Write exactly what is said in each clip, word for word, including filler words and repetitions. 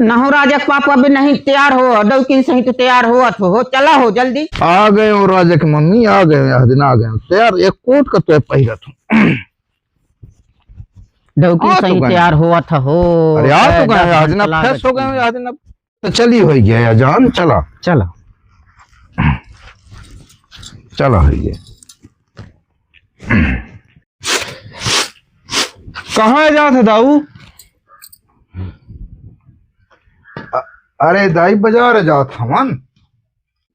नहो राजा के पापा, अभी नहीं तैयार हो, डौकिन सही तो तैयार होवत हो, हो, चला हो जल्दी। आ गए हो राजा के मम्मी, आ गए हो, यह दिन आ गए हो। तैयार एक कोट का तो पहिरत हूँ। डौकिन आ तो सही गए। तैयार होवत हो। अरे आ तो ए, गए, दस यह दिन घंटा अब fresh हो गए हो, लागत। यह दिन अब तो चली हो गया या जान, चला। चला। चला हो गया। कहाँ जात है दाऊ? अ-, अरे दाई, बाजार जात हवन।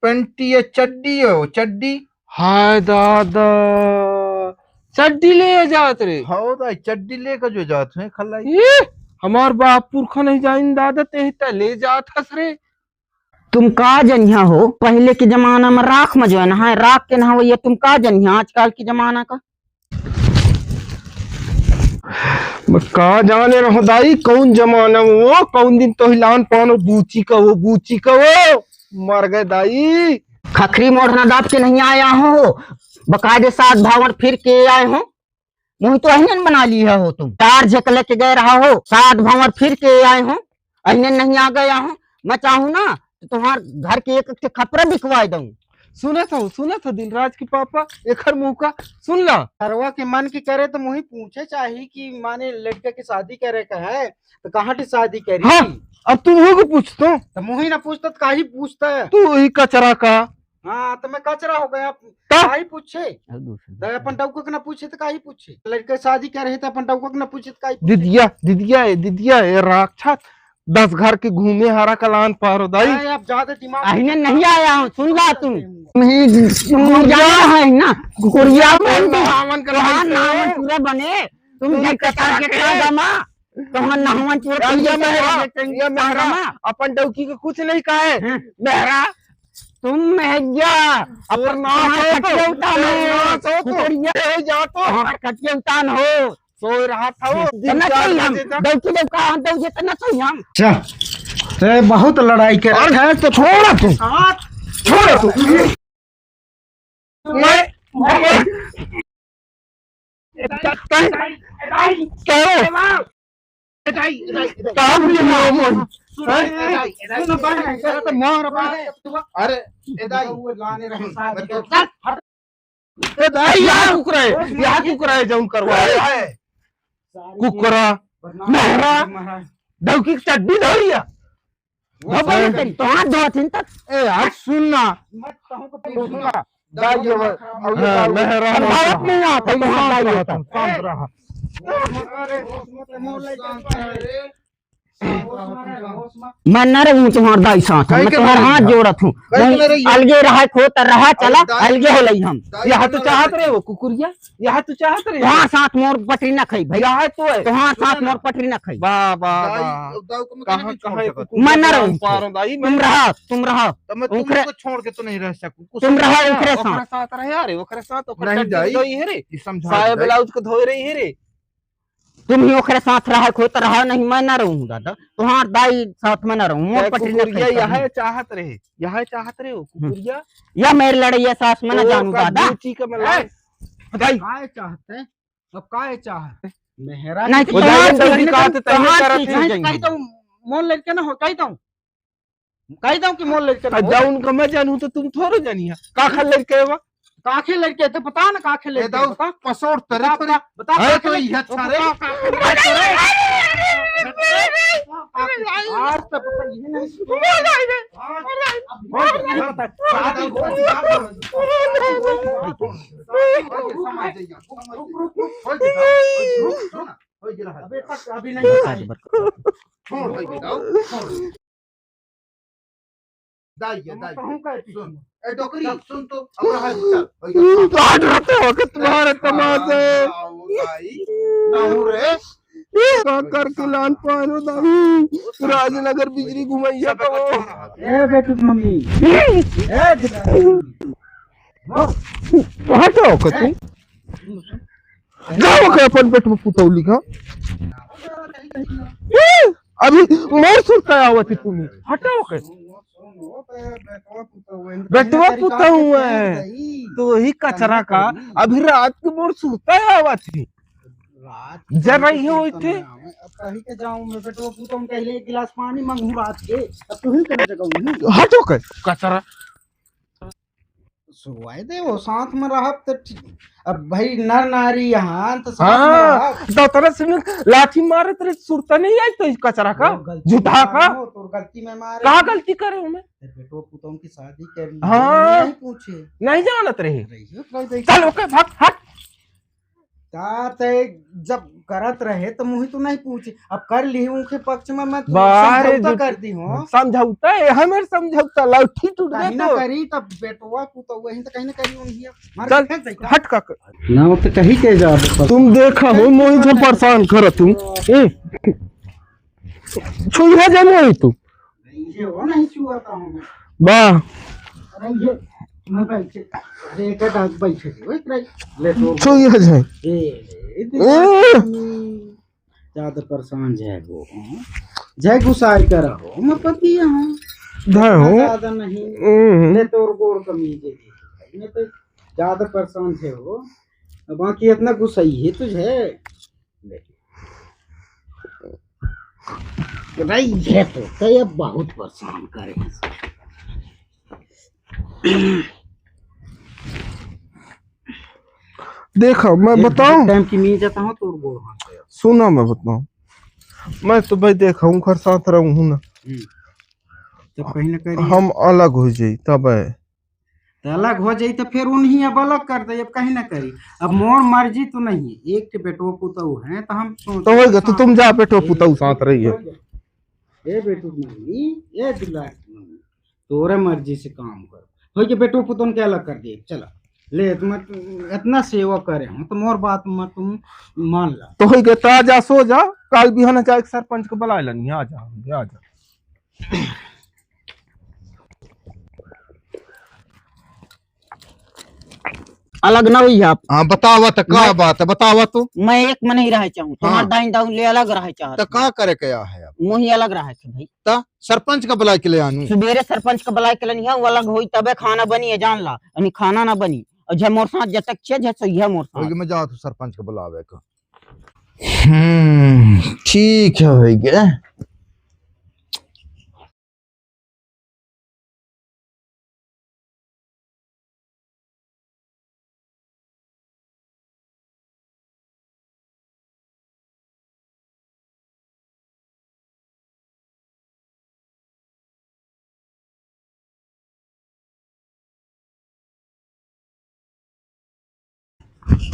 पेंटी या चड्डी हो, चड्डी। हाय दादा, चड्डी ले जात रे? हो दाई, चड्डी लेकर जो जात है खल्लाई। ए, हमार बाप पुरखा नहीं जाइन दादा, ते त ले जात हस रे। तुम का जनिहा हो, पहले के जमाना में राख में जो है नहाए, राख के नहावैया, तुम का जनिहा आजकल के जमाना का? मैं का जाने रहो दाई, कौन जमाना में वो, कौन दिन तो हिलान पानो, बूची का वो, बूची का वो, मर गए दाई। खखरी मोढ़ना दाब के नहीं आया हो, बकायदे सात भावर फिर के आए हो। मुँह तो अहिनन बना लिया हो तुम, चार झेक लेके गए रहा हो, सात भावर फिर के आए हो, अहिनन नहीं आ गया हो। मैं चाहूँ ना तो तुम्हार घर के एक एक ठे खपरा बिकवा दूँ। सुनत हो, सुनत हो दिलराज के पापा, एखर मुँह का सुन ला। सरवा के मन के करे तो मुही पूछे चाही कि माने लड़का के शादी करे का है तो कहाँ से शादी करी? हाँ, अब तुम हो को पूछतो। तो मुही ना पूछता तो काहे पूछता है? तू ही कचरा का। हाँ, तो मैं कचरा हो गया। का? काहे पूछे? तो अपन डौका के ना पूछे तो काहे पूछे? लड़का शादी करे है तो अपन डौका के ना पूछे तो काहे पूछे? दिदिया, दिदिया ए, दिदिया ए, राक्षस, दस घर के घूमे हरा कलान पारो दाई। अरे, आप ज्यादा दिमाग अहिने नहीं आया हूँ, सुन ला तुम। नहीं, तुम कुकुरिया है ना, कुकुरिया तुम पहन के नामन कर वहाँ नामन पूरा बने, तुम तुम घर के कचरा साथ के के। का दमा, तो वहाँ नामन पूरा ये पीछे से मेहरा, आ गए, तुम ये मेहरा, दमा। अपन डौकी को कुछ नहीं कहे। हाँ। मेहरा, तुम महैया, और ना तुम्हारा हो तो, खटिया उतान हो, ना हो तो, कुकुरिया। ए, जा तो। तुम्हारा खटिया उतान हो। सोए रहा था वो, तो दिन ना चार सही हम, बजे तक। डौकी डौका हम, डौकी तो ना सही हम। अच्छा, ते बहुत लड़ाई कर और रहा है, तो छोड़ तू। साथ छोड़ तू। मैं, मैं, क्या हो? कहाँ मिले मोमोज? हैं? सुन, सुन, बाहर आ, तेरा तो मार, बाहर आ। अरे, ए दाई, ए दाई, यहाँ कुकरा है, यहाँ कुकरा है, जौन करवा है। कुकरा, मेहरा, डौकी की चड्डी धो लिया। वो बंद करी, तो हाथ धोत हिन तक। ए यार, सुन ना। सुन ना। दाई ये वो, अब ये हाँ, दाई मैं वो। हैरान हूँ। भारत में यहाँ था, यहाँ शांत दाई रहा होता। तुम, शांत रहा। मैं न रहूँ तुम्हार दाई साथ, काहे मैं के तुम्हार ना हाथ रही? जोड़त हूँ। काहे के ना रही? अलगे रहा, खोत रहा, चला, अरे दाई, अलगे हो लई हम। दाई यह के तो ना चाहत रही? रहे हो, कुकुरिया, यह तो चाहत रहे हो। तुम्हार साथ मोर पटरी ना खाई भाई। यह तो है। तुम्हार साथ सुना ना। मोर पटरी ना खाई। वाह, वाह, दाई, वाह। दाऊ को मैं कहाँ, कहीं नहीं छोड़ कहाँ है सकता। कुकुरिया? मैं ना रहूँ। पारो दाई, तुम मैं रहा, तुम रहा। तो मैं ओकरे तुमको छोड़ के तो नहीं रह सकूँ। कुछ तुम रहा समझा? ओकरे ओकरे साथ। साथ रहे, अरे, ओकरे साथ, ओकरे नहीं चड्डी जाई। धोई है रे। ये समझा साया दे। ब्लाउज को धोए रही है रे। तुम ही ओकरे साथ रहा, कोई तो रहा नहीं, मैं ना रहूँ दादा। तुम्हार दाई साथ में ना रहूँ, मोर क्या पटरी ना कुकुरिया खाई यह कभी। चाहत रहे, यह चाहत रहे हो, हम्म। कुकुरिया? या मेरे लड़ैया सास में ना तो जानू का दादा। बूची का मलाल। ए, भाई। काय चाहते हैं? अब काय चाहते? मेहरा नहीं, के तो वो तुम्हार दाई चीज की नहीं, कहा तुम तो तैयार कहाँ करत चीज नहीं। नहीं। कहीं तो मोर लड़के ना हो, कहीं तो कही दऊं कि मोर लड़के ना आ, हो? जाऊन का मैं जानू तो तुम थोड़ो जानिया। काखा लड़के बा? काखे लड़के तो बता ना, काखे ए, लड़के दाऊ, बता। पसोड़ तरे बता, थोड़ी। बता, बता, है काखे तो लड़के, यह बता, थारे। काखे लड़के रे। आज तक पता ये नहीं। आज, अब ये नहीं पता। शादी हो, शादी हो। रुक, रुक, रुक, रुक। रुक, रुक, रुक। अबे तक अभी नहीं बताई। छोड़, भाई, बताओ, छोड़। दाई है, मैं दाई कहूँ है। का है सुन, पीछे? ए, डोकरी, सुन तो, अब रहा है, चल, भाई, हम्म, चल। काट रहते हो कि तुम्हारे तमाशे। आओ, दाई, ना हो रे। ये का करके लान पारो दाई, राजनगर बिजली घुमैया सब तो। ए, बेटी मम्मी। ए, हटो, कतू। जाओ के अपन बेटवा पुतौली का। ए, अभी मोर सुरता आवत है तुम्हें। हटाओ के। बेटवा पुतौ है। तो वही कचरा का। अभी रात के मोर सुरता आवत है। रात जर रही हो इथे। अब कहीं के जाऊं मैं, बेटवा पूतों के लिए एक गिलास पानी मांगू रात के, अब तू ही कर जगह हूं। हटो कर। कचरा। सुवाई दे वो साथ में रहब त ठीक। अब भाई नर नारी यहाँ त साथ में हाँ, रहब। दतरा से में लाठी मारे तेरे सुरता नहीं आई तो कचरा का, वो गलती झूठा में का। मानो, तोर गलती में मारे। का गलती करे हूँ मैं? तेरे बेटो पुतों की शादी कर ली, हाँ। नहीं पूछे। नहीं जानत रहे। रही हो, कोई देख- चल ओके, भाग, हट। ता ते जब करत रहे त मुही तो नहीं पूछे, अब कर ली उनके पक्ष में, मैं तो बाहर समझौता जो कर दी हूँ। समझौता है, हमें समझौता, लाठी टूट गया कहीं ना तो। करी तब बेटवा को तो वहीं तो कहीं ना कहीं उनकी मार चल, के फेंक देगा। हट का कर। ना वो तो कहीं के जा। तुम देखा हो, मोहित से परेशान करत हूँ। ए, छुइया जाने हो तू। ये हो नहीं छुआता हूँ मैं। वाह। अरे ये मैं बैठे, अरे एक आध बैठे थे, ओए, ले तो। छुइया जाए। ए, ए, ए। ज्यादा परेशान जय हो, हाँ? जय गुसाई करा हो, मैं पति यहाँ। धर हो। ज्यादा नहीं। हम्म। ले तोर गोड़ कमीज है, मैं तो ज्यादा परेशान थे हो। अब बाकी इतना गुस्साई है तुझे। ले। रही है तो, तो ये बहुत परेशान करे। देखा, मैं एक बताऊं? टाइम की नींद जाता हूँ तो गोड़ हाथ पे। सुना, मैं बताऊं, मैं तो भाई देखा हूँ, घर साथ रहूं हूँ ना। हम्म। तो कहीं ना कहीं हम अलग हो जाई तब है। तो अलग हो जाई तो फिर उन्हीं अब अलग कर दे, अब कहीं ना करी। अब मोर मर्जी तो नहीं है, एक के बेटो पुतौ है तो हम सोच तो होई गा, तो तुम जा बेटो पुतौ साथ रहिए। ए बेटू मम्मी, ए दुलार की मम्मी, तोरे मर्जी से काम कर। होई के बेटो पुतन के अलग कर दे, चला। ले, तुम इतना सेवा करे हो, तो मोर बात में तुम मान ला। तो होई के, ता जा, सो जा, काल बिहान जाके सरपंच के बुलाए लानी, आ जा, आ जा। अलग ना हुई आप। हाँ, बतावा त का बात है, बतावा तो। मैं एक में नहीं रहे चाहूँ, तुम्हार हाँ। दाइन दाऊ ले अलग रहे चाहत तो हूँ। का करे के आ है अब? मोही अलग रहे के भाई। त सरपंच का बुला के ले आनू। सुबेरे सरपंच का बुला के लेनी है, वो अलग होई तबे खाना बनी है, जान ला। यानी खाना ना बनी। और जे मोर साथ जतक छे, जे सही है मोर साथ। मैं जात हूँ सरपंच का बुलावे का। हम्म, ठीक है, होई गया।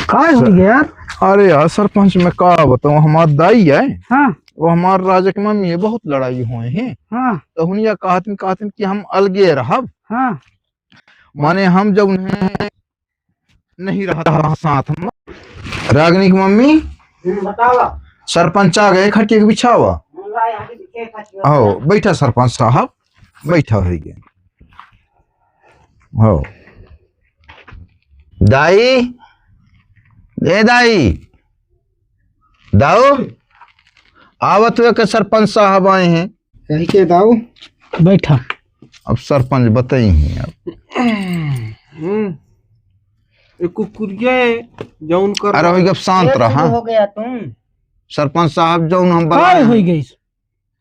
काय हो गया यार? अरे यार सरपंच, मैं का बताऊं, हमार दाई है, हाँ। वो हमार राजा के मम्मी है, बहुत लड़ाई हुए हैं। हाँ। तो हुनिया कहत में, कहत में कि हम अलगे रहब। हाँ। माने हम जब उन्हें नहीं रहता साथ में। रागनी की मम्मी, हम्म, बतावा। सरपंच आ गए, खटिया के बिछावा। हम्म, ला, यहाँ पे बिछे खटिया। आओ, बैठा सरपंच साहब, बैठा होई गए। हो। दाई, ए दाई, दाऊ, आवत हुए के सरपंच साहब आए हैं। कही के दाऊ? बैठा। अब सरपंच बताई ही अब। हम्म। ए कुकुरिया है, जौन कर अरे, वही अब शांत ये रहा। शुरू हो गया तुम। सरपंच साहब, जौन हम का बनाए होई हैं। गई?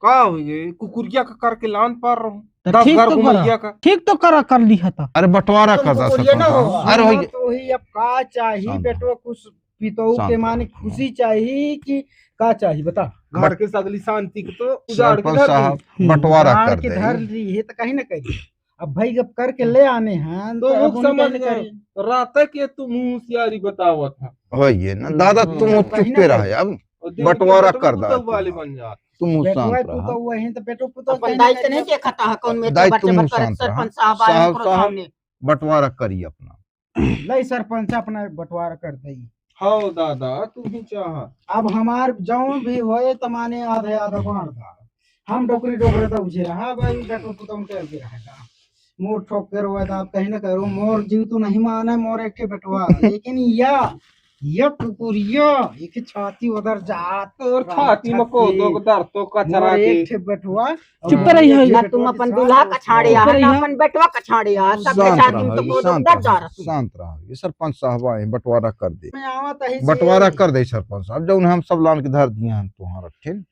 का होई गई? कुकुरिया का करके लान पार रहूं। तो दस ठीक घर तो घुमैया करा। का। ठीक तो करा, कर ली हता। अरे, बंटवारा तुम कर दा कुकुरिया ना सरपंच हो। साहब। अरे, होई हाँ, गई। तो वही अब का चाही शांत बेटो, कुछ पितऊ शांत के माने रहो। खुशी चाही कि का चाही, बता। घर बट- के सगली शांति के तो उजाड़ के सरपंच धर साहब, दी। बंटवारा उजाड़ कर के दे। धर ली है तो कहीं ना कहीं। अब भाई जब करके ले आने हैं तो तो अब वो उनके समझ लिए लो। करी। रात के तुम होशियारी बतावत है। हो ये ना, दादा, हम्म। तुम कहीं चुप ना पे रहे, कहीं। अब और दिन बंटवारा के कर बेटवा दा। पुतौ वाली बन जात। तुम बेटवा शांत रहा। पुतौ वही तो बेटो पुतौ अपन कहीं ना दाई तो कहीं। नहीं देखा था, कौन में दाई, बच्चे तुम बच्चे शांत रहा। सरपंच साहब आए साहब, उनको साहब, सामने। बंटवारा करी अपना। ले सरपंच अपना बंटवारा कर दई। हौ दादा, तू ही चाह। अब हमार जौन भी होए त माने आधे आधा बांट दा। हम डोकरी डोकरे त उझे रहा, भाई बेटो पुतम के उझे रहेगा। मोर ठोक के रोए त आप कहीं ना करो, मोर जीव तो नहीं माने, मोर एक ठे बेटवा। लेकिन या ये कुकुरिया, एक छाती उधर जात, तोर छाती में को दो दर तो कचरा मोर के। एक ठे बेटवा। चुप रही है। ना तुम अपन दूल्हा कछाड़े आ, ना अपन बेटवा कछाड़े आ, सबके शांत छाती में रहो, तो ये को शांत दर रहो, जा रहा। शांत रहो। ये सरपंच साहब आए हैं, बंटवारा कर दे, मैं आवत ही से बंटवारा कर दे सरपंच साहब। जौन हम सब लान के धर दिए हैं तुम्हारा, ठीक?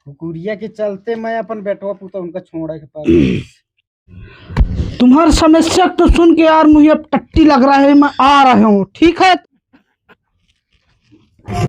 कुकुरिया के चलते मैं अपन बेटवा पुता उनका छोड़ा के पास। तुम्हारी समस्या तो सुन के यार मुझे अब टट्टी लग रहा है, मैं आ रहा हूँ, ठीक है?